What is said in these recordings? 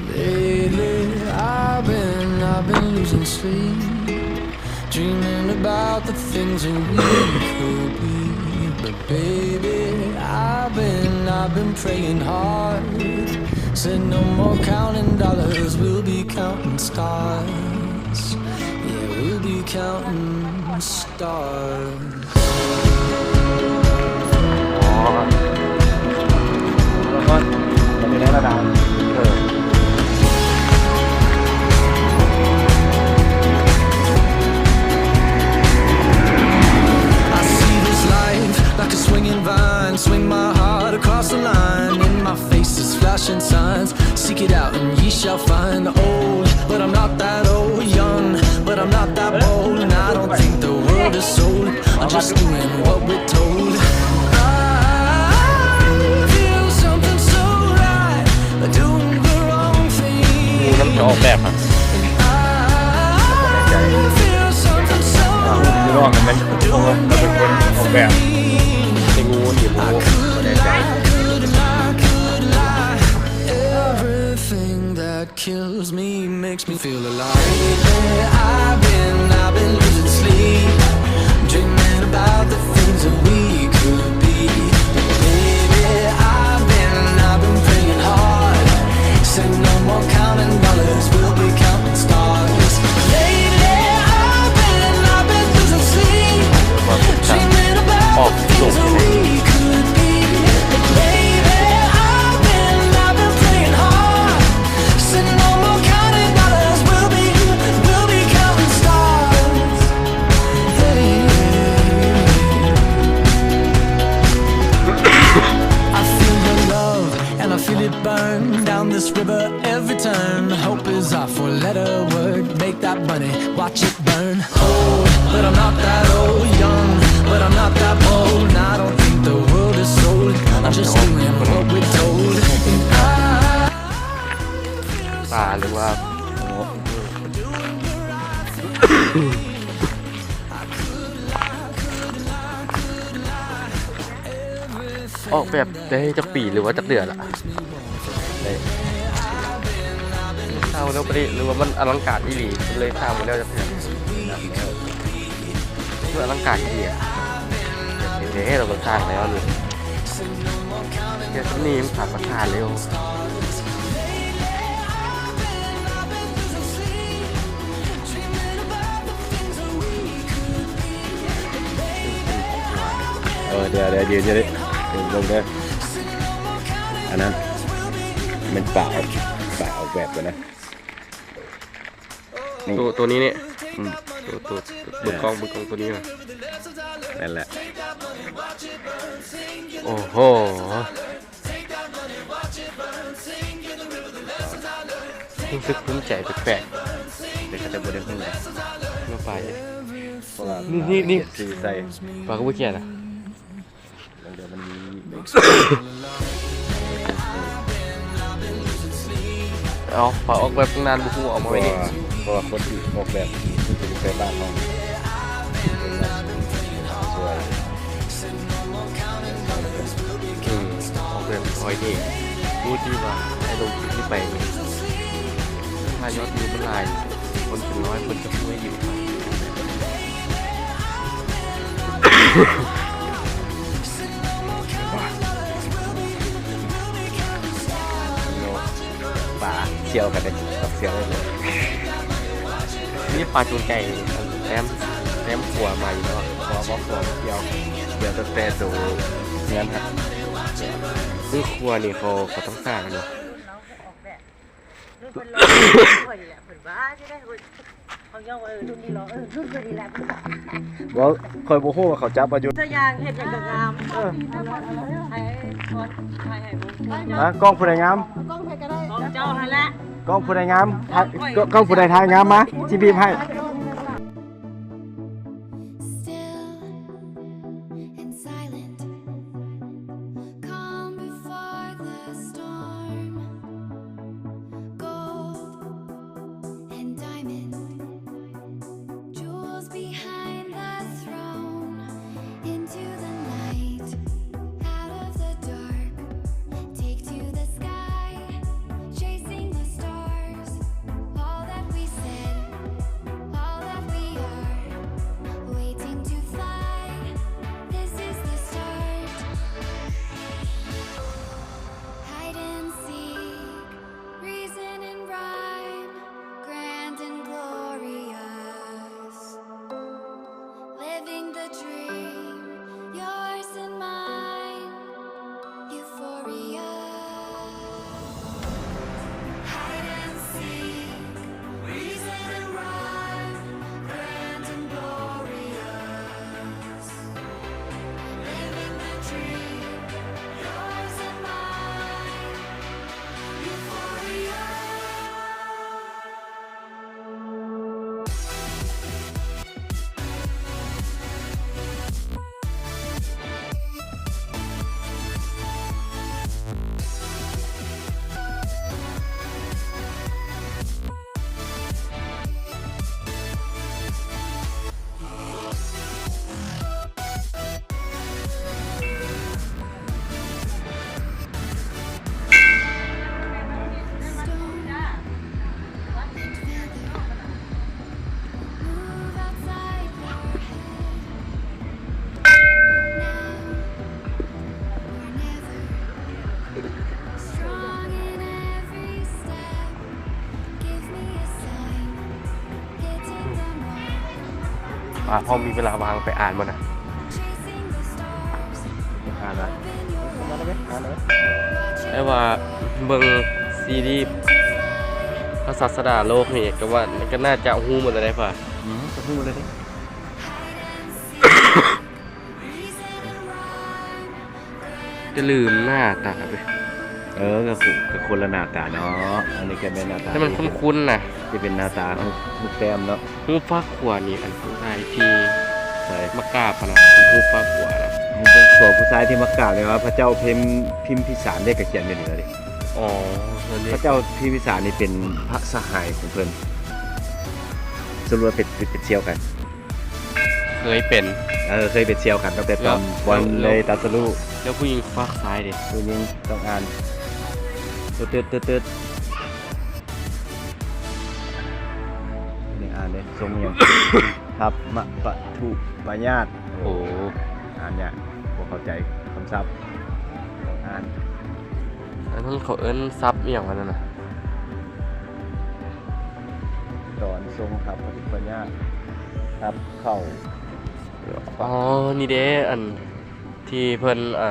Lately, I've been, I've been losing sleep, dreaming about the things that we could be. But baby, I've been, I've been praying hard. Said no more counting dollars, we'll be counting stars. Yeah, we'll be counting stars. ໝູ່ນຳຈະອອກແບບຫັ້ນ ອາ ຜູ້ລອກຫັ້ນແມ່ນ ເພາະວ່າເຂົາເປັນຄົນອອກແບບ ແຕ່ງູນີ້ບໍ່ຮູ້ ບໍ່ແນ່ໃຈ. Kills me, makes me feel alive. Lately, I've been, I've been losing sleep, dreaming about the things that we could be. Baby, I've been, I've been praying hard. Said no more counting dollars, we'll be counting stars. Lately, I've been, I've been losing sleep, dreaming about the things that we could be. Baby, I've been, I've been praying hard. Said no more counting dollars, we'll be, we'll be counting stars. Hey. I feel your love and I feel it burn down this river every turn. Hope is our four-letter word. Make that money, watch it burn. Old, but I'm not that old. Young, but I'm not that bold. And I don't think the world is sold. I'm just doing what we're told. And I feel so ປາ ຫຼືວ່າ ອອກແບບໄດ້ຈັກປີ ຫຼືວ່າຈັກເດືອນລະ? ໄດ້ ສ້າງບໍ່ແລ້ວປານນີ້ ຫຼືວ່າມັນອະລັງການອີ່ຫຼີ ເລີຍສ້າງບໍ່ແລ້ວຈັກເທື່ອ? ຄືອະລັງການອີ່ຫຼີ ເຮັດໃຫ້ເຮົາສ້າງແລ້ວນີ້ ແຕ່ສ່ຳນີ້ມັນຂາດປະທານແລ້ວ. ເອີ ດຽວ ດຽວ ຢືນຢູ່ນີ້ ເບິ່ງເດີ ອັນນັ້ນແມ່ນປາ ປາອອກແບບກັນນະ ໂຕ ໂຕນີ້ນີ້ ອືມ ໂຕ ໂຕ ເບິ່ງກ້ອງ ເບິ່ງກ້ອງໂຕນີ້ນະ ແມ່ນແຫຼະ ໂອ້ໂຫ. ຮູ້ສຶກພູມໃຈແປກໆ ແຕ່ເຂົາເຈົ້າບໍ່ໄດ້ຮູ້ເນາະ ມາປາເຮັດ ນີ້ ນີ້ ນີ້ ສີໃສ່ ປາກະບໍ່ຂຽນນະ ເອົາ ປາອອກແບບຕັ້ງນານບໍ່ຮູ້ ເອົາມາໄວ້ນີ້ ເພາະວ່າຄົນທີ່ອອກແບບ ຄືຈະໄປບ້ານເຮົາ ສວຍ. ອືມ ອອກແບບອອຍນີ້ ຮູ້ທີ່ວ່າໄອ້ລົງຄລິບນີ້ໄປນີ້ ຖ້າຍອດວິວມັນຫຼາຍ ຄົນເປັນຮ້ອຍຄົນຈະຮູ້ໃຫ້ຢູ່ໄປ ປາສ່ຽວກັນເດ້ ກັບສ່ຽວເລີຍ ນີ້ປາຈູງໄກ່ ແຕ້ມ ແຕ້ມຄົວໃໝ່ເນາະ ເພາະວ່າຄົວມັນສ່ຽວ ສ່ຽວຕັ້ງແຕ່ໂຕເຮືອນຫັ້ນ ຄືຄົວນີ້ເຂົາ ເຂົາຕ້ອງສ້າງເນາະ ເພິ່ນລອງເພິ່ນນີ້ແຫຼະ ເພິ່ນວ່າຊິໄດ້ ເຮົາຍ້ອງວ່າ ເອີ ລຸ້ນນີ້ລອ ເອີ ລຸ້ນເພິ່ນນີ້ແຫຼະ ບໍ່ ຂ້ອຍບໍ່ຮູ້ວ່າເຂົາຈັບອາຍຸ ຕົວຢ່າງເຮັດຫຍັງກໍງາມ ເອີ ໃຫ້ ໃຫ້ ໃຫ້ ໃຫ້ ຮະ ກ້ອງຜູ້ໃດງາມ ກ້ອງໃຜກໍໄດ້ ກ້ອງເຈົ້າຫັ້ນແຫຼະ ກ້ອງຜູ້ໃດງາມ ຖ່າຍ ກ້ອງຜູ້ໃດຖ່າຍງາມມາ ຊິບີບໃຫ້. Still and silent, calm before the storm. Gold and diamond, jewels behind the throne. Into the night. ຖ້າພໍ່ມີເວລາວ່າງໄປອ່ານບໍ່ນະ? ອ່ານນະ ອ່ານນະ ແຕ່ວ່າເບິ່ງຊີຣີພະສາສະດາໂລກນີ້ກໍວ່າ ກໍໜ້າຈະຮູ້ໝົດແລ້ວເດ້ ອືມ ກໍຮູ້ໝົດແລ້ວເດ້. ຈະລືມໜ້າຕາເວີຍ. ເອີ ກໍຄື ກໍຄົນລະໜ້າຕາເນາະ. ອັນນີ້ກໍແມ່ນໜ້າຕາ ແຕ່ມັນຄຸ້ນໆນະ ຈະເປັນໜ້າຕາຮູບ ຮູບແຕ້ມເນາະ. ຮູບຟາກຂວານີ້ ອັນຜູ້ຊາຍທີ່ ໃສ? ມາກາບຫັ້ນນະ ຮູບຟາກຂວານະ. ຮູບຟາກຂວາ ຜູ້ຊາຍທີ່ມາກາບນີ້ວ່າ ພະເຈົ້າພິມ ພິມພິສານເດ້ ກໍຂຽນຢູ່ນີ້ລະເດ້. ອໍ ພະເຈົ້າພິມພິສານນີ້ເປັນພະສະຫາຍຂອງເພິ່ນ. ສະຫຼຸບວ່າເປັນ ເປັນ ເປັນສ່ຽວກັນ? ເຄີຍເປັນ ເອີ ເຄີຍເປັນສ່ຽວກັນຕັ້ງແຕ່ຕອນ ແລ້ວ ກ່ອນ ແລ້ວ ໄດ້ຕັດສະຮູ້. ແລ້ວຜູ້ຍິງຟາກຊ້າຍເດ? ຜູ້ຍິງຕ້ອງອ່ານ ຕຶດໆ ນີ້ອ່ານເດ້ ຊົງຫຍັງ? ທັບມະປະທຸປະຍາດ. ໂອ້ ອ່ານຍາກ ບໍ່ເຂົ້າໃຈຄຳສັບ ຕ້ອງອ່ານ. ອັນນັ້ນເຂົາເອີ້ນສັບອີ່ຫຍັງອັນນັ້ນນະ? ຕອນຊົງທັບປະທຸປະຍາດ ທັບເຂົ້າ. ອໍ ນີ້ເດ້ ອັນທີ່ເພິ່ນ ເອີ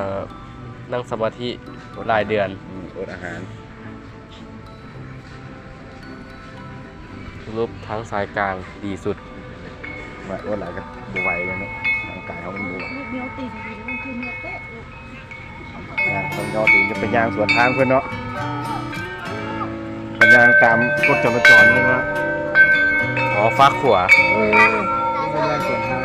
ນັ່ງສະມາທິຫຼາຍເດືອນ ອືມ ອົດອາຫານ. ສະຫຼຸບທາງສາຍກາງດີສຸດ. ວ່າ ໂອ້ ຫຼາຍກໍບໍ່ໄຫວແລ້ວເນາະ ຮ່າງກາຍເຮົາມັນບໍ່ໄຫວ. ແມ່ນ ຕ້ອງຍໍຕີນ ຈະໄປຍ່າງສວນທາງເພິ່ນເນາະ ໄປຍ່າງຕາມກົດຈະລາຈອນເພິ່ນວ່າ. ອໍ ຟາກຂວາ. ເອີ ໄປຍ່າງສວນທາງ.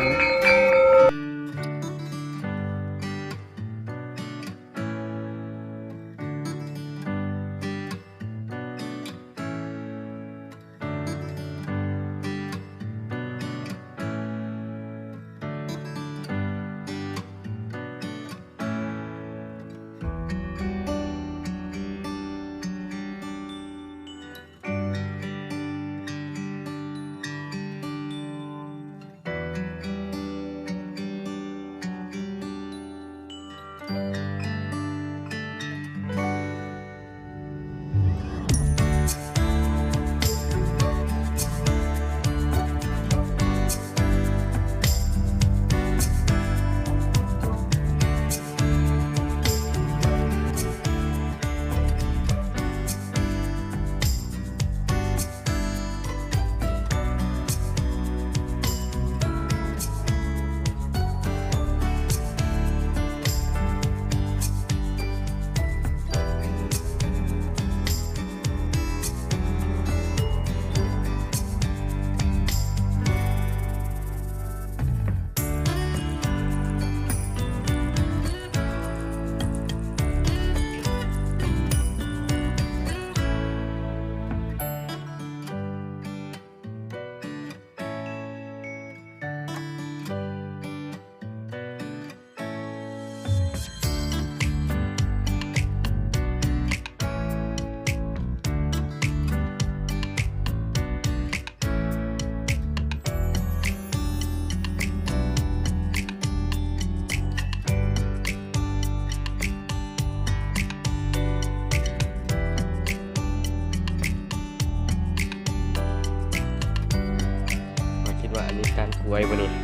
ຂ້ອຍຄິດວ່າອັນນີ້ກ້ານກ້ວຍບໍ່ນີ້? ກໍ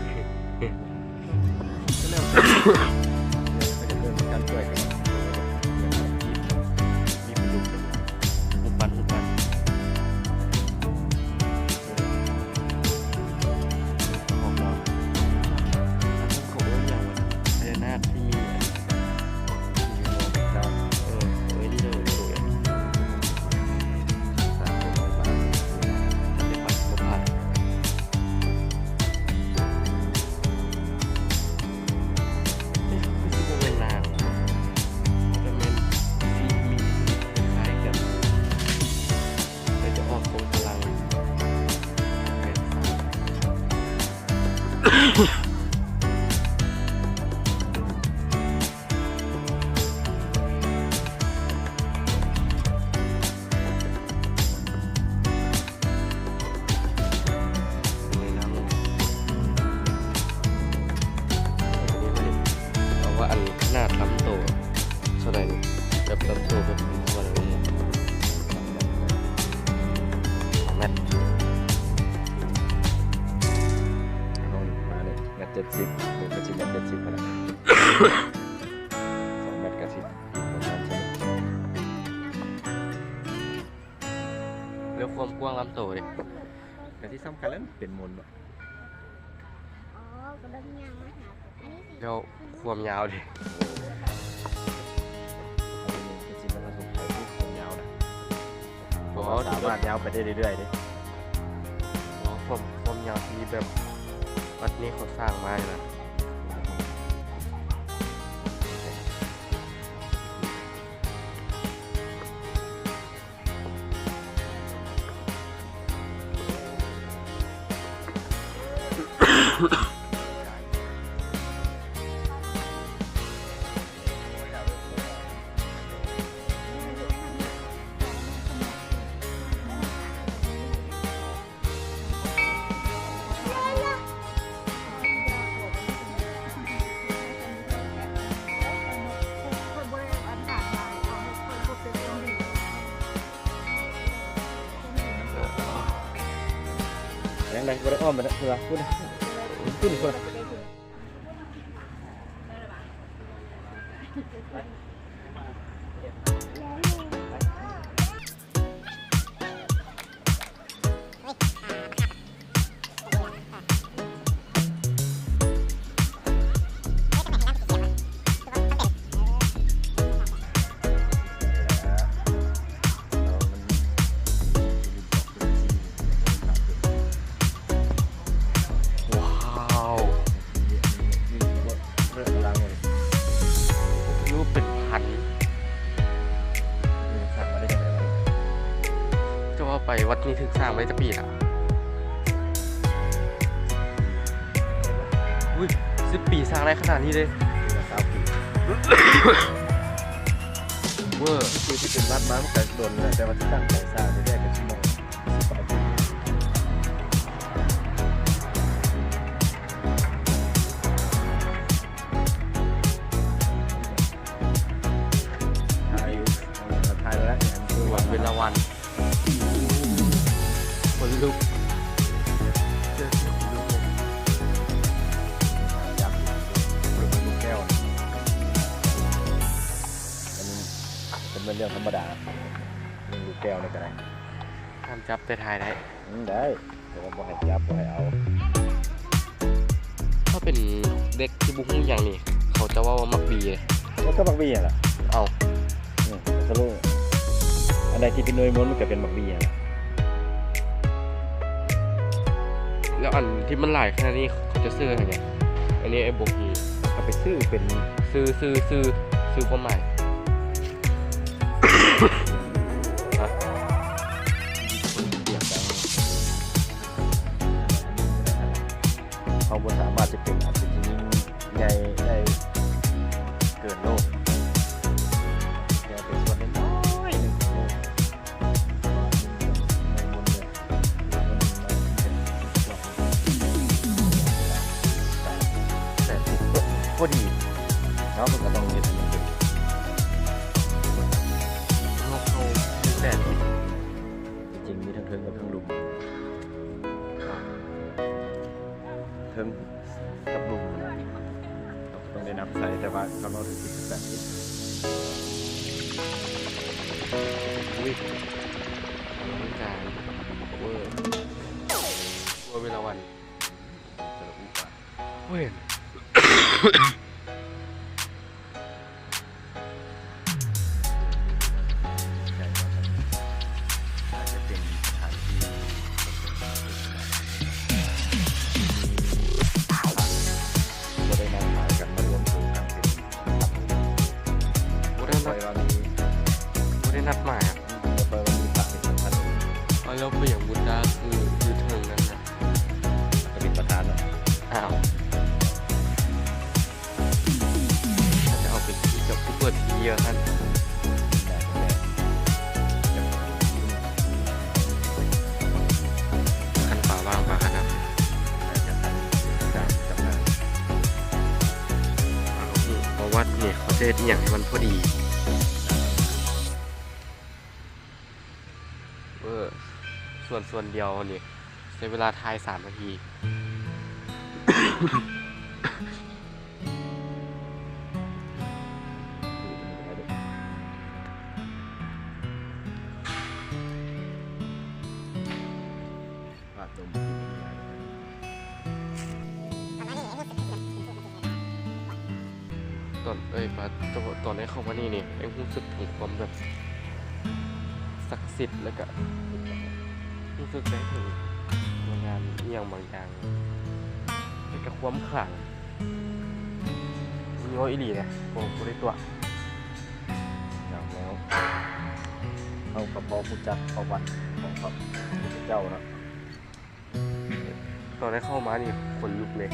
ແລ້ວແຕ່ ເອີ ເປັນການຊ່ວຍກັນ ມີປາດຸກ ຮູບປັ້ນ ຮູບປັ້ນ ເອີ ຂອງລາວ ອັນນັ້ນເຂົາເອີ້ນຫຍັງວະ ພະຍານາກທີ່ມີ ເອີ ເອີ ນີ້ເດີ ໂດຍ ສາກົນ ເອີ ບາງ ປະຕິບັດບໍ່ຜ່ານ. ນີ້ຄືຊິບໍ່ແມ່ນນາງ ແຕ່ແມ່ນສີມີສີຄ້າຍກັນ ແຕ່ຈະອອກຊົງພະລັງແບບ ເອົາວ່າອັນຂະໜາດລຳໂຕເທົ່າໃດນີ້ ແບບລຳໂຕແບບເທົ່າໃດນີ້ ສອງແມັດ ເອົາມາເລີ ເຈັດສິບ ເອີ ກໍຊິແມ່ນເຈັດສິບຫັ້ນແຫຼະ ສອງແມັດກໍຊິອີກປະມານ ແລ້ວຄວາມກວ້າງລຳໂຕເດ? ກໍຊິສ່ຳກັນແຫຼະ ເປັນໂມນບໍ່? ອໍ ກໍເບິ່ງຍ່າງມາຫາ ແລ້ວຄວາມຍາວເດ? ເປັນສິບ ແລ້ວກໍສົງໄສຄວາມຍາວນະ ເພາະວ່າສາມາດຍາວໄປໄດ້ເລື້ອຍໆເດ. ອໍ ຄວາມ ຄວາມຍາວທີ່ແບບວັດນີ້ເຂົາສ້າງມານີ້ນະ. ຈັ່ງໃດ ບໍ່ໄດ້ອ້ອມໄປນະ ເວລາພຸ້ນ ພຸ້ນ ພຸ້ນ. ວ້າວ ເລີກເປັນພັນ. ເອີ ສ້າງມາໄດ້ຈັ່ງໃດວະ? ຈະວ່າໄປ ວັດນີ້ຖືກສ້າງໄດ້ຈັກປີລະ? ອຸ້ຍ ສິບປີສ້າງໄດ້ຂະໜາດນີ້ເດ້. ຊາວປີ ເວີ ຄືຊິເປັນວັດມາມັນກະດົນແລ້ວ ແຕ່ວ່າທີ່ຕັ້ງໃຈສ້າງແທ້ໆກະຊິມອງ ຖ່າຍຢູ່ ເອີ ຖ່າຍແລ້ວ ສວນເວລາວັນ ຂົນລຸກ ເຈີ ຈັບ ເບິ່ງລູກແກ້ວ ອັນນີ້ ເປັນເລື່ອງທຳມະດາ ເລື່ອງລູກແກ້ວນີ້ກະໄດ້ ຫ້າມຈັບແຕ່ຖ່າຍໄດ້. ອືມ ໄດ້ ແຕ່ວ່າບໍ່ໃຫ້ຈັບ ບໍ່ໃຫ້ເອົາ. ຖ້າເປັນເດັກທີ່ບໍ່ຮູ້ຫຍັງນີ້ ເຂົາຈະເວົ້າວ່າໝາກບີເດ. ເອີ ກໍໝາກບີຫັ້ນລະ. ເອົ້າ ອືມ ສະຫຼຸບ ອັນໃດທີ່ເປັນໜ່ວຍມົນ ມັນກໍເປັນໝາກບີຫັ້ນລະ. ແລ້ວອັນທີ່ມັນຫຼາຍຂະໜາດນີ້ ເຂົາຈະຊື້ໃຫ້ຫຍັງ? ອັນນີ້ໄອ້ບົກນີ້ ກໍໄປຊື້ເປັນ ຊື້ ຊື້ ຊື້ ຊື້ຄວາມໝາຍ. ຮະ? ເຮົາບໍ່ສາມາດຈະເປັນອາຊີບທີ່ຍິ່ງໃຫຍ່ໄດ້ເກີນໂລກ ແຕ່ເປັນສ່ວນນ້ອຍໆໜຶ່ງຂອງໂລກ. ແປດສິບ ພໍດີເນາະ ເພິ່ນກໍຕ້ອງເຮັດໃຫ້ມັນເປັນ ເຮົາເຂົ້າແປດສິບ ທີ່ຈິງມີທັງເທິງກັບທັງລຸ່ມ ເທິງກັບລຸ່ມ ຕ້ອງໄດ້ນັບໃສ່ ແຕ່ວ່າຄຳເວົ້າເຖິງສິບແປດສິບ ອຸ້ຍ ອະລັງການເວີ ເວີເວລາວັນ ສະລະອຸປາ ເວີນ ໃຈວ່າມັນອາດຈະເປັນສະຖານທີ່ ບໍ່ໄດ້ນັດໝາຍກັນມາລວມໂຕກັນເປັນ ບໍ່ໄດ້ນັດ ບໍ່ໄດ້ນັດໝາຍອະ ບໍ່ຄ່ອຍວ່າມີພະເປັນສຳຄັນ. ເອົາ ແລ້ວເປັນຫຍັງບຸດດາຄືຢູ່ເທິງນັ້ນນະ? ກໍເປັນປະທານເນາະ. ອ້າວ ຖ້າຈະເອົາເປັນທີ່ເຈົ້າຜູ້ເປີດທີ່ເຍອະຫັ້ນ ຄັນປາວ່າງປາຂະໜາດ ປະຫວັດນີ້ເຂົາຈະເຮັດອີ່ຫຍັງໃຫ້ມັນພໍດີ? ເອີ ສ່ວນ ສ່ວນດຽວນີ້ ໃຊ້ເວລາຖ່າຍສາມນາທີ. ຕອນ ເອີຍ ວ່າຕອນ ຕອນໄດ້ເຂົ້າມານີ້ນີ້ ໄດ້ຮູ້ສຶກເຖິງຄວາມແບບສັກສິດ ແລ້ວກະຮູ້ສຶກໄດ້ເຖິງພະລັງງານອີ່ຫຍັງບາງຢ່າງ ແລ້ວກະຄວາມຂລັງ ມີເວົ້າອີ່ຫຼີເດ້ ບໍ່ ບໍ່ໄດ້ຕົວະ. ແລ້ວເຮົາກະພໍຮູ້ຈັກປະຫວັດຂອງພະພຸດທະເຈົ້າເນາະ. ຕອນໄດ້ເຂົ້າມານີ້ຂົນລຸກເລີຍ.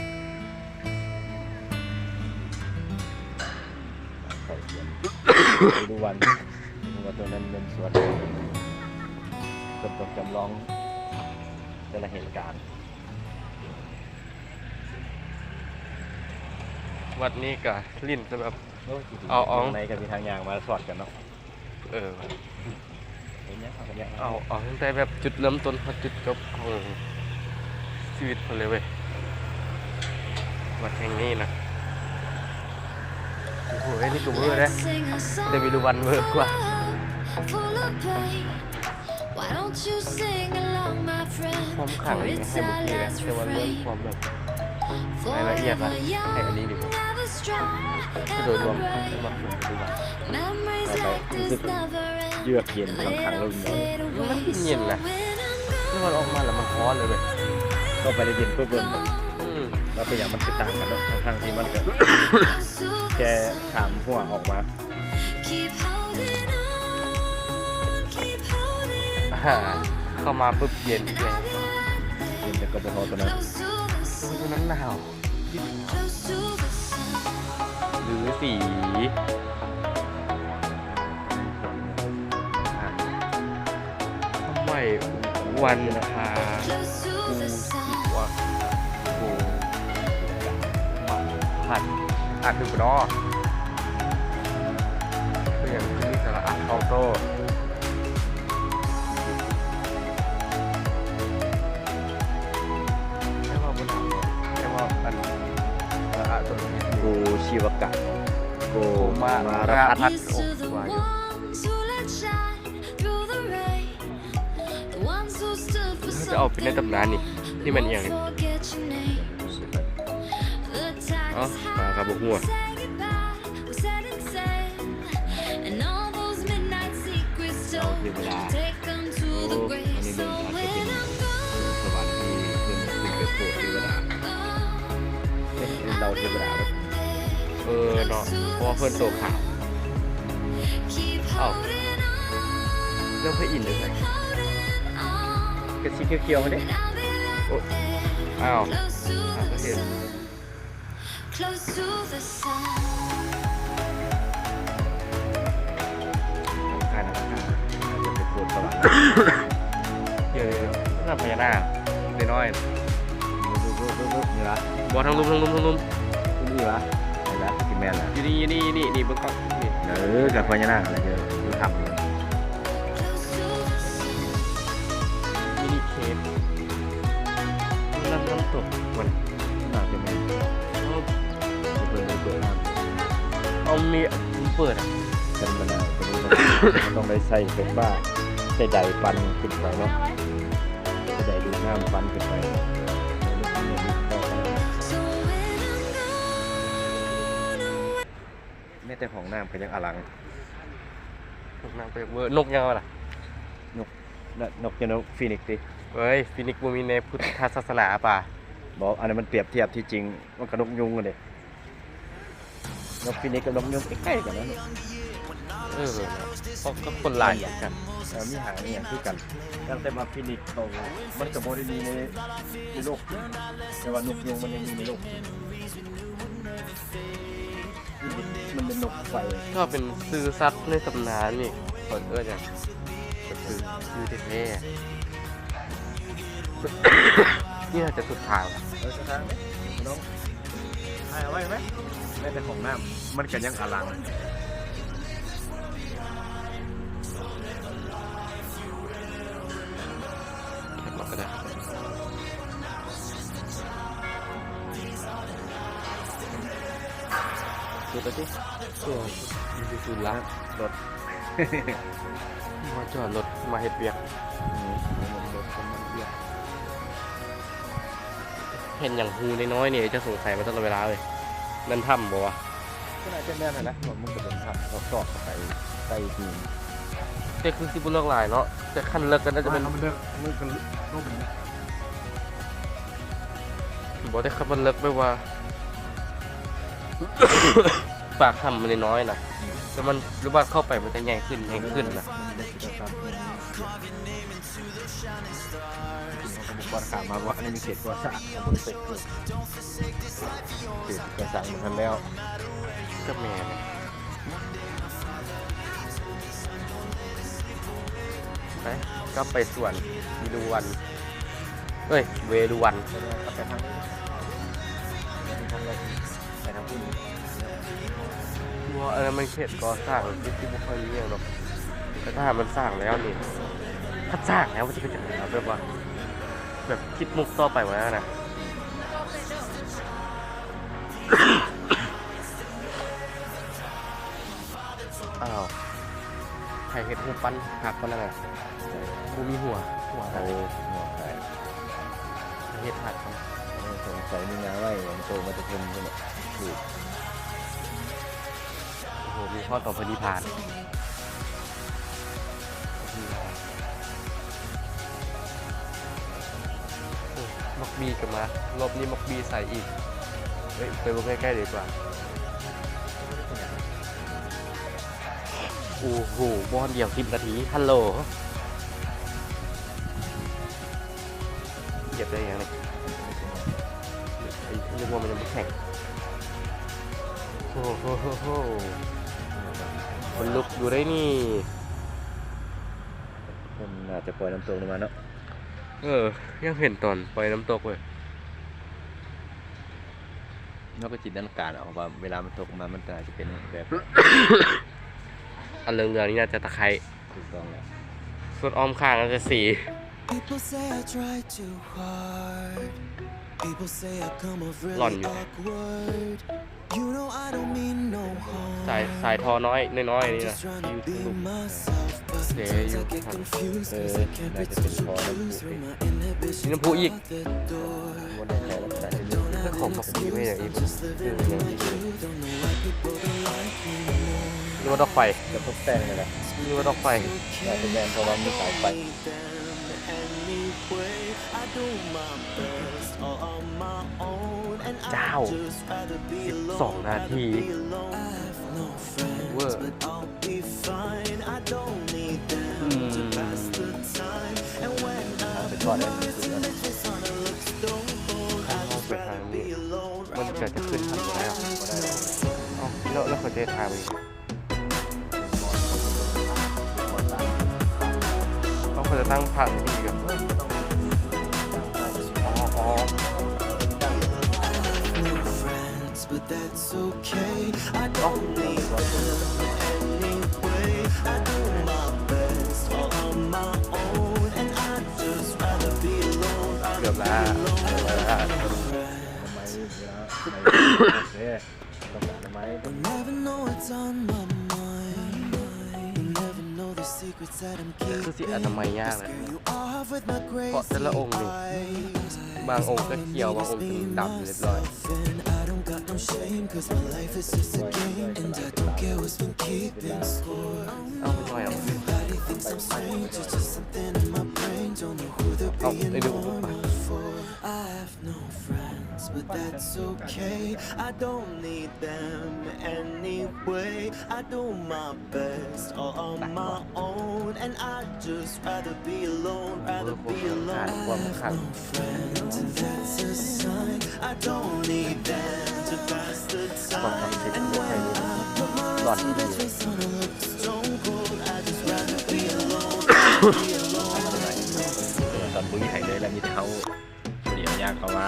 ເຂົ້າສວນເວລຸວັນ ເພາະວ່າຕົວນັ້ນແມ່ນສວນ ເພິ່ນຕ້ອງຈຳລອງແຕ່ລະເຫດການ. ວັດນີ້ກະຫຼິ້ນແຕ່ແບບ ໂອ້ຍ ເອົາ ເອົາ ໃນກະມີທາງຍ່າງມາສອດກັນເນາະ. ເອີ ເອົາ ເອົາຕັ້ງແຕ່ແບບຈຸດເລີ່ມຕົ້ນຮອດຈຸດຈົບຂອງຊີວິດເພິ່ນເລີຍເວີຍ ວັດແຫ່ງນີ້ນະ. ໂອ້ໂຫ ອັນນີ້ກະເວີເດ້ ແຕ່ເວລຸວັນເວີກວ່າ. ຄວາມຂລັງນີ້ໃຫ້ບໍ່ເກ ແຕ່ວ່າເລື່ອງຄວາມແບບ ລາຍລະອຽດລະ ໃຫ້ອັນນີ້ດີກວ່າ. ໂດຍລວມ ມັກເປັນຄືວ່າ ແລ້ວກະຮູ້ສຶກເຢືອກເຢັນຄັກໆ ເລີຍ ມັນເຢັນນະ ແຕ່ວ່າອອກມາແລ້ວມັນຮ້ອນເລີຍເວີຍ. ເຂົ້າໄປແລ້ວເຢັນປຶບເລີຍ. ອືມ ວ່າເປັນຫຍັງມັນຄືຕ່າງກັນເນາະ ທັງໆທີ່ມັນກະແຄ່ຂ້າມຮົ້ວອອກມາ. ອ່າ ເຂົ້າມາປຶບເຢັນອີກແລ້ວ ເຢັນແຕ່ກະບໍ່ພໍຕົວນັ້ນ ໂອ້ຍ ຕົວນັ້ນໜາວ. ລືສີ ທຳໄມວັນພາ ກູ ກິດ ວັກ ໂກ ມະ ພັດ ອ່ານຖືກບໍ່ນໍ? ເປັນຫຍັງຄືມີສະຫຼະອະສອງໂຕ? ແຕ່ວ່າບໍ່ຖາມ ແຕ່ວ່າອັນ ອ່າ ໂຕນີ້ ກູຊີວະກະ ໂກ ໂກມາ ມາລະພັດ ລະພັດ ໂອ້ ວ່າຢູ່ ເຮົາຈະເອົາເປັນໃນຕຳນານນີ້ ນີ້ແມ່ນອີ່ຫຍັງນີ້? ເອົ້າ ມາຄັບ ບໍ່ຮູ້. ເຫຼົ່າເທວະດາ ໂອ້ ອັນນີ້ເບິ່ງອາດຈະເປັນສະຫວັນທີ່ເພິ່ນຂຶ້ນໄປໂປດເທວະດາ ເອີ ເຫຼົ່າເທວະດາເນາະ ເອີ ເນາະ ເພາະວ່າເພິ່ນໂຕຂາວ. ເອົ້າ ແລ້ວພະອິນຢູ່ໃສ? ກະສີຂຽວໆຫັ້ນເດ້. ໂອ້ ອ້າວ ຂ້ານະ ຂ້ານະ ຈະໄປໂພດສະຫວັນ ດຽວໆ ພະຍານາກນ້ອຍໆ ນີ້ຫວາ? ບໍ່ ທາງລຸ່ມ ທາງລຸ່ມ ທາງລຸ່ມ ນີ້ຫວາ? ນີ້ຫວາ? ຊິແມ່ນລະ ຢູ່ນີ້ ຢູ່ນີ້ ນີ້ ນີ້ ເບິ່ງກ້ອງ ນີ້ ເອີ ກະພະຍານາກຫັ້ນແຫຼະ ຢູ່ ຢູ່ຖ້ຳ ມິນິເຄບ ນັ້ນນ້ຳຕົກ ມັນໜ້າຈະແມ່ນ ເອີ ເປີດ ເປີດນ້ຳ ເອົາ ມີເປີດອະ ທຳມະດາ ໂຕນີ້ມັນຕ້ອງໄດ້ໃຊ້ໄຟຟ້າ ໃຊ້ໄດປັ່ນຂຶ້ນໄປເນາະ ໃຊ້ໄດດູດນ້ຳປັ່ນຂຶ້ນໄປ ແມ້ແຕ່ຫ້ອງນ້ຳກະຍັງອະລັງ ຫ້ອງນ້ຳກະຍັງເວີ ນົກຍັງວ່າລະ? ນົກ ນົກ ນົກຟີນິກຕິ? ເອີຍ ຟີນິກບໍ່ມີໃນພຸດທະສາສະໜາປາ. ບໍ່ ອັນນັ້ນມັນປຽບທຽບ ທີ່ຈິງມັນກະນົກຍຸງຫັ້ນເດ. ນົກຟີນິກກັບນົກຍຸງໃກ້ໆກັນເນາະ. ເອີ ເນາະ ເພາະກະຄົນຫຼາຍຄືກັນ ເອີ ມີຫາງມີຫຍັງຄືກັນ. ຕັ້ງແຕ່ວ່າຟີນິກເຂົາ ມັນກະບໍ່ໄດ້ມີໃນ ໃນໂລກ ແຕ່ວ່ານົກຍຸງມັນຍັງມີໃນໂລກ. ມັນເປັນນົກໄຟ ຖ້າເປັນຊື່ສັດໃນຕຳນານນີ້ ເພິ່ນເອີ້ນຫຍັງ? ກະຄືຊື່ແທ້ໆ ນີ້ໜ້າຈະສຸດທາງ. ເອີ ສຸດທາງເດ້ນ້ອງ ຖ່າຍເອົາໄວ້ໄໝ? ແມ້ແຕ່ຫ້ອງນ້ຳມັນກະຍັງອະລັງ. ແຄບມາກະໄດ້. ສຸດແລ້ວຕິ ເອີ ຢູ່ທີ່ສູນລາງລົດ ມາຈອດລົດ ມາເຮັດວຽກ ອືມ ລົດກຳລັງວຽກ ເຫັນຫຍັງຮູນ້ອຍໆນີ້ ຈະສົງໄສມາຕະຫຼອດເວລາເລີຍ ແມ່ນຖ້ຳບໍ່ວະ? ກໍໜ້າຈະແມ່ນຫັ້ນແຫຼະ ເພາະມັນກໍເປັນຖ້ຳຊອກໆ ເຂົ້າໄປໃຕ້ດິນ ແຕ່ຄືຊິບໍ່ເລິກຫຼາຍເນາະ ແຕ່ຄັນເລິກກໍໜ້າຈະແມ່ນ ມັນເລິກ ມັນກໍລົມ ບໍ່ໄດ້ຄັບມັນເລິກແບບວ່າ ປາກຖ້ຳມັນນ້ອຍໆນະ ແຕ່ມັນ ຫຼືວ່າເຂົ້າໄປມັນຈະໃຫຍ່ຂຶ້ນ ໃຫຍ່ຂຶ້ນນະ ເຂົາກໍບໍ່ກວດຂ້າມມາວ່າ ອັນນີ້ມັນເຂດກໍ່ສ້າງ ເຂດກໍ່ສ້າງມັນທັນແລ້ວ ກໍແມ່ນ. ໄປ ກັບໄປສວນເວລຸວັນ ເອີຍ ເວລຸວັນ ໄປທາງ ໄປທາງພຸ້ນ ບໍ່ ອັນນັ້ນມັນເຂດກໍ່ສ້າງ ທີ່ ທີ່ບໍ່ຄ່ອຍມີຫຍັງດອກ ແຕ່ຖ້າມັນສ້າງແລ້ວນີ້ ຄັນສ້າງແລ້ວມັນຈະເປັນຈັ່ງໃດ ແບບວ່າ ແບບຄິດມຸກຕໍ່ໄປວ່ານະ. ອ້າວ ໃຜເຮັດຮູບປັ້ນຮັກປານນັ້ນນະ? ບໍ່ມີຫົວ ຫົວຫາຍ ໂອ້ ຫົວຫາຍ ໃຜເຮັດຮັກ ເອີ ສົງໄສມີໜ້າໄວ້ ໂຕມາແຕ່ເທິງພຸ້ນແຫຼະ ໂອ້ໂຫ ມີຮອດຕອນເພິ່ນນິບພານ. ໂອ້ ບັກບີກໍມາ ລອບນີ້ບັກບີໃສ່ອີກ ເອີຍ ໄປເບິ່ງໃກ້ໆດີກວ່າ. ໂອ້ໂຫ ບ່ອນດຽວສິບນາທີ ຮັນໂຫຼ ຢຽບໄດ້ຫຍັງນີ້? ນຶກວ່າມັນຍັງບໍ່ແຂງ. ໂອ້ໂຫ ຂົນລຸກຢູ່ໄດ໋ນີ້. ເພິ່ນໜ້າຈະປ່ອຍນ້ຳຕົກລົງມາເນາະ. ເອີ ຢາກເຫັນຕອນປ່ອຍນ້ຳຕົກເວີຍ. ເຮົາກໍຈິນຕະນາການເອົາວ່າເວລາມັນຕົກມາ ມັນກໍອາດຈະເປັນແບບ ອັນເຫຼືອງໆນີ້ໜ້າຈະຕະໄຄ. ຖືກຕ້ອງແລ້ວ. ສ່ວນອ້ອມຂ້າງໜ້າຈະສີ People say I try too hard. People say I come off really awkward. You know I don't mean no harm. ສາຍ ສາຍທໍ່ນ້ອຍ ນ້ອຍໆນີ້ນະ I'm just trying to be myself, but sometimes I get confused 'cause I can't reach the truth through my inhibitions. ມີນ້ຳພຸອີກ ເຈົ້າຂອງບັກບີແມ່ນຫຍັງອີກ ຫຼືວ່າດອກໄຟ ຫຼືວ່າດອກໄຟ ໜ້າຈະແມ່ນ ເພາະວ່າມີສາຍໄຟ. ເຈົ້າ ສິບສອງນາທີ ເວີ ອືມ ເອົາໄປທອດເລີຍ ຄັນເຮົາໄປທາງນີ້ ມັນກໍຈະຂຶ້ນທາງບໍ່ໄດ້ ບໍ່ໄດ້ ເອົ້າ ແລ້ວ ແລ້ວເຂົາຈະເຮັດທາງໄປ ເຂົາຈະຕັ້ງພະທີ່ນີ້ກ່ອນ ອໍ ອໍ ເກືອບລະ ເກືອບລະ. ຄືຊິອະນາໄມຍາກນະ ເພາະແຕ່ລະອົງນີ້ ບາງອົງກໍຂຽວ ບາງອົງກໍດຳຮຽບຮ້ອຍ. ເອົາໄປໜ້ອຍເອົາ ເອົາໄປດູ. No friends, but that's okay. I don't need them anyway. I do my best all on my own, and I just rather be alone, rather be alone. I have no friends, and that's a sign. I don't need them to pass the time. And when I put my rest on the list, stone cold, I just rather be alone, rather be alone. ຕອນບໍ່ມີໃຜເລີຍ ແລ້ວມີແຕ່ເຮົາ ຜູ້ດຽວຍ່າງເຂົ້າມາ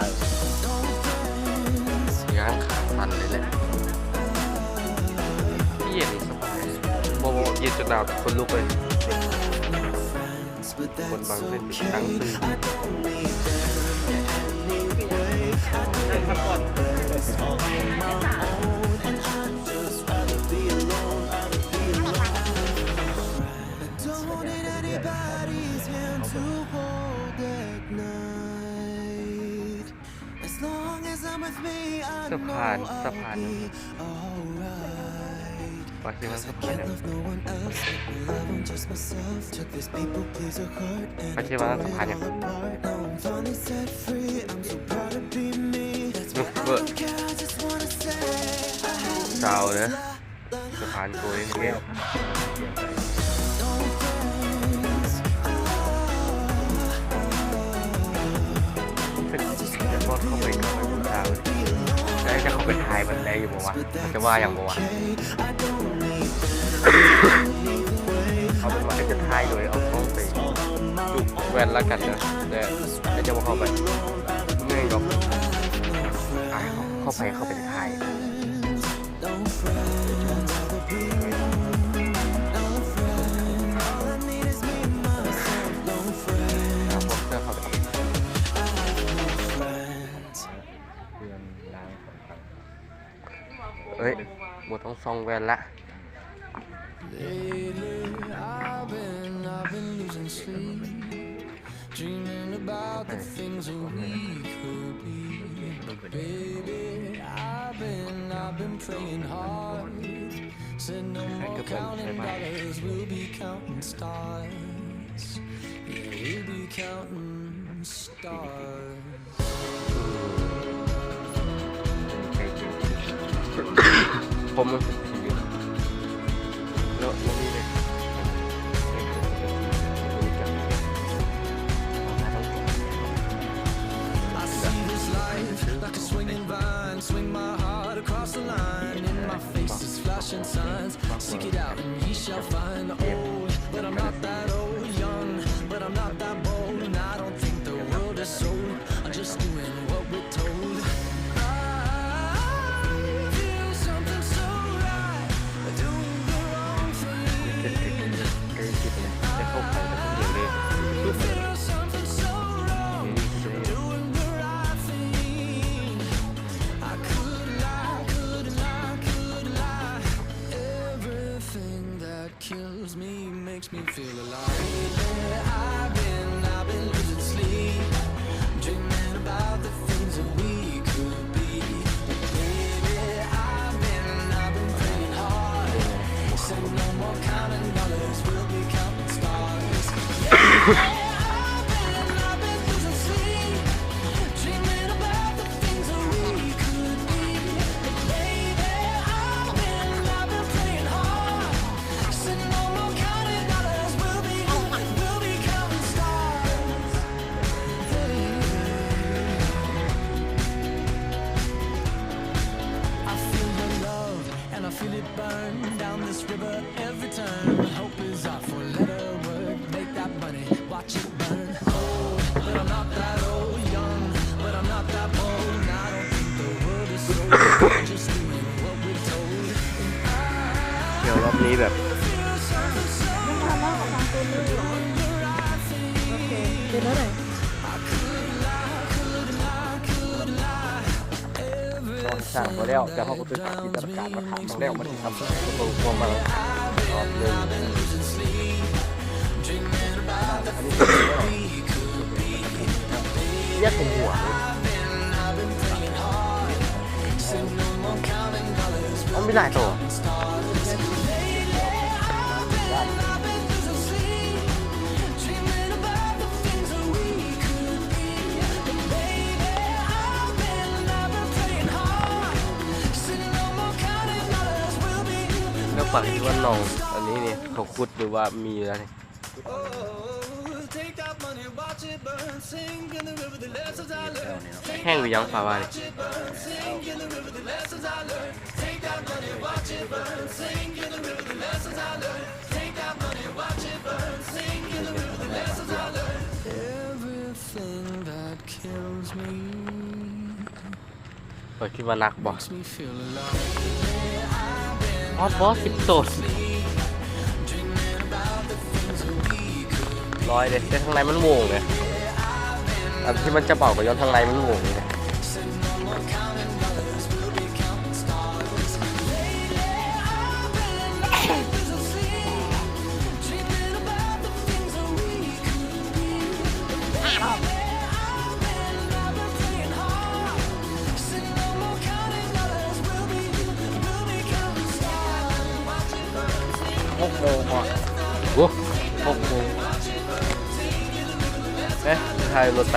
ຍ່າງຂາສັ່ນເລີຍແຫຼະ ເຢັນສະບາຍ ບໍ່ ບໍ່ ເຢັນຈົນໜາວ ແຕ່ຂົນລຸກເລີຍ ຄົນບາງເພິ່ນຕັ້ງຊື່ ເປັນພາສະປອດ ເປັນພາສະປອດ ເປັນພາສະປອດ. ສະພານ ສະພານ ປາກເຊວາ ສະພານຫຍັງ? ປາກເຊວາ ສະພານຫຍັງ? ເບິ່ງ ຊາວເດີ ສະພານໂກຍແກ້ວ. ເຂົ້າໄປ ເຂົ້າໄປ ແຕ່ຈະເຂົ້າໄປຖ່າຍມັນໄດ້ຢູ່ບໍ່ວະ? ມັນຈະວ່າຫຍັງບໍ່ວະ? ເອົາເປັນວ່າ ຈະຖ່າຍໂດຍເອົາກ້ອງໄປຈຸແວ່ນລະກັນເດີ ແຕ່ ແຕ່ຈະບໍ່ເຂົ້າໄປ ແມ່ນດອກ. ອ່ະ ເຂົ້າໄປ ເຂົ້າໄປຖ່າຍ. ເອີຍ ບໍ່ຕ້ອງສ່ອງແວ່ນລະ. Lately, I've been, I've been losing sleep, dreaming about the things that we could be. Baby, I've been, I've been praying hard. Said no more counting dollars, we'll be counting stars. Yeah, we'll be counting stars. ດຽວລອບນີ້ແບບ ເປັນແນວໃດ? ສ້າງບໍ່ແລ້ວ ແຕ່ເຮົາກໍໄປຝາກຈິນຕະນາການວ່າຖ້າມັນແລ້ວມັນຊິທຳ ເບິ່ງຄວາມວ່າຮອບໜຶ່ງ ອັນນີ້ວຽກຫົວ ມັນມີຫຼາຍໂຕ. ແລ້ວປາກທີ່ວ່າໜອງອັນນີ້ນີ້ ເຂົາຂຸດ ຫຼືວ່າມີແລ້ວນີ້ ແຫ້ງຫຼືຍັງ ປາວ່ານີ້? ຂ້ອຍຄິດວ່າໜັກບໍ່? ຮອດບໍ່ ສິບໂຕ? ລອຍເດ້ ແຕ່ທາງໃນມັນໂຫວ່ງເດ້ ອັນທີ່ມັນຈະເບົາກໍຍ້ອນທາງໃນມັນໂຫວ່ງເດ້. ຫ້າຮອບ. ຫົກໂມງເນາະ ໂອ້ ຫົກໂມງ ເອີ ຖ່າຍລົດໄປ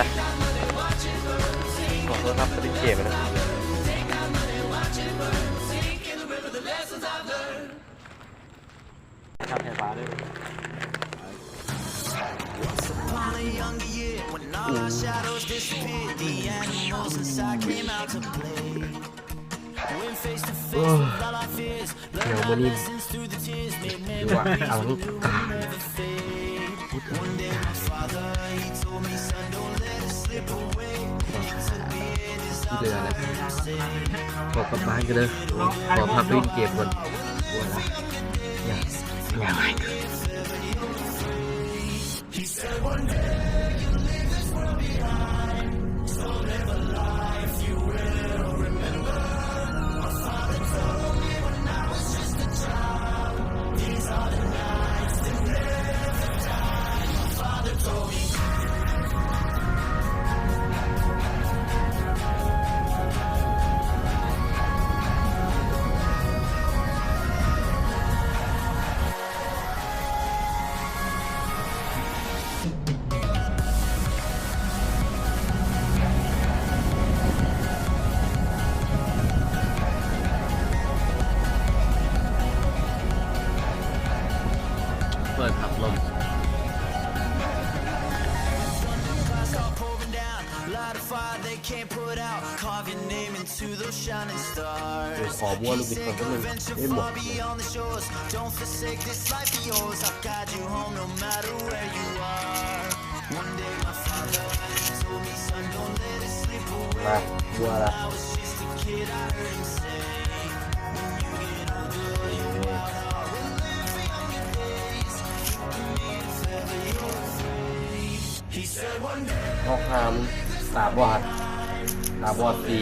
ຂໍໂທດນຳ ບໍ່ໄດ້ເກັບໄວ້ເດີ ຄັບແທ້ຟ້າເດີ. When face to face with all our fears, blur our lessons through the tears. May never be the remember the fade. One day my father, he told me, "Son, don't let it slip away." He took me in his arms, I heard him say, ຂໍກັບບ້ານກັນເດີ ຂໍພັກຫຼິ້ນເກມກ່ອນ ເວລາ ເປີດພັດລົມ. Light a fire they can't put out. Carve your name into those shining stars. ເອີ ຂໍບົວລູກບິດກ່ອນ Take a big adventure far beyond the shores. Don't forsake this life of yours. I'll guide you home no matter where you are. One day my father, he told me, "Son, don't let it slip away." ມາບົວລະ When I was just a kid, I heard him say, "When you get older, your wild heart will live for younger days. Look at me if ever you're afraid." He said one day ອອກຫາມ ຕາບອດ ຕາບອດສີ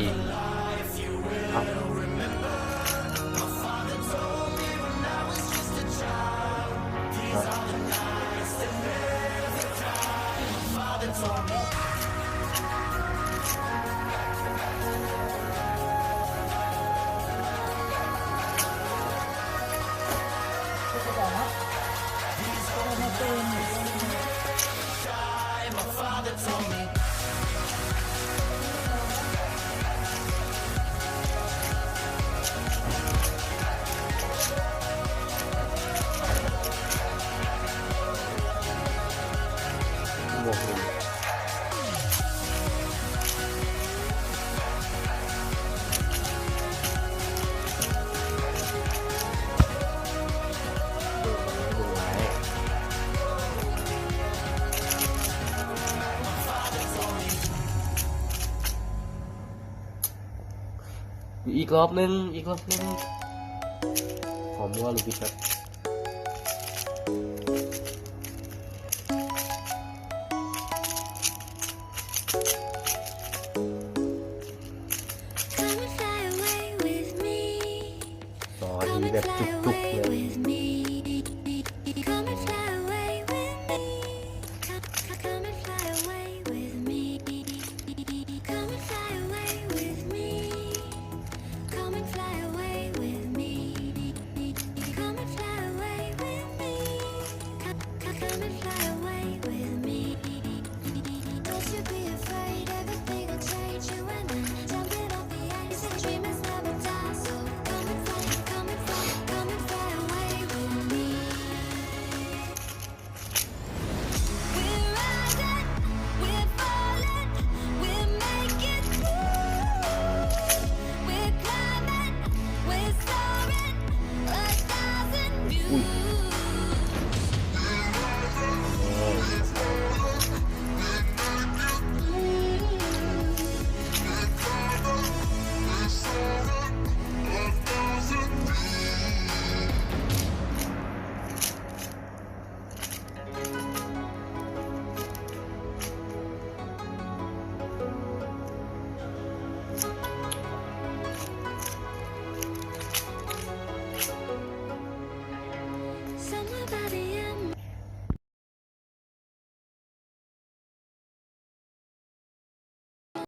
ອີກລອບໜຶ່ງ ອີກລອບໜຶ່ງ ຂໍບົວລູກບິດແບບ Come and fly away with me. ອໍ ອັນນີ້ແບບຈຸກໆເລີຍ. Come and fly away with me.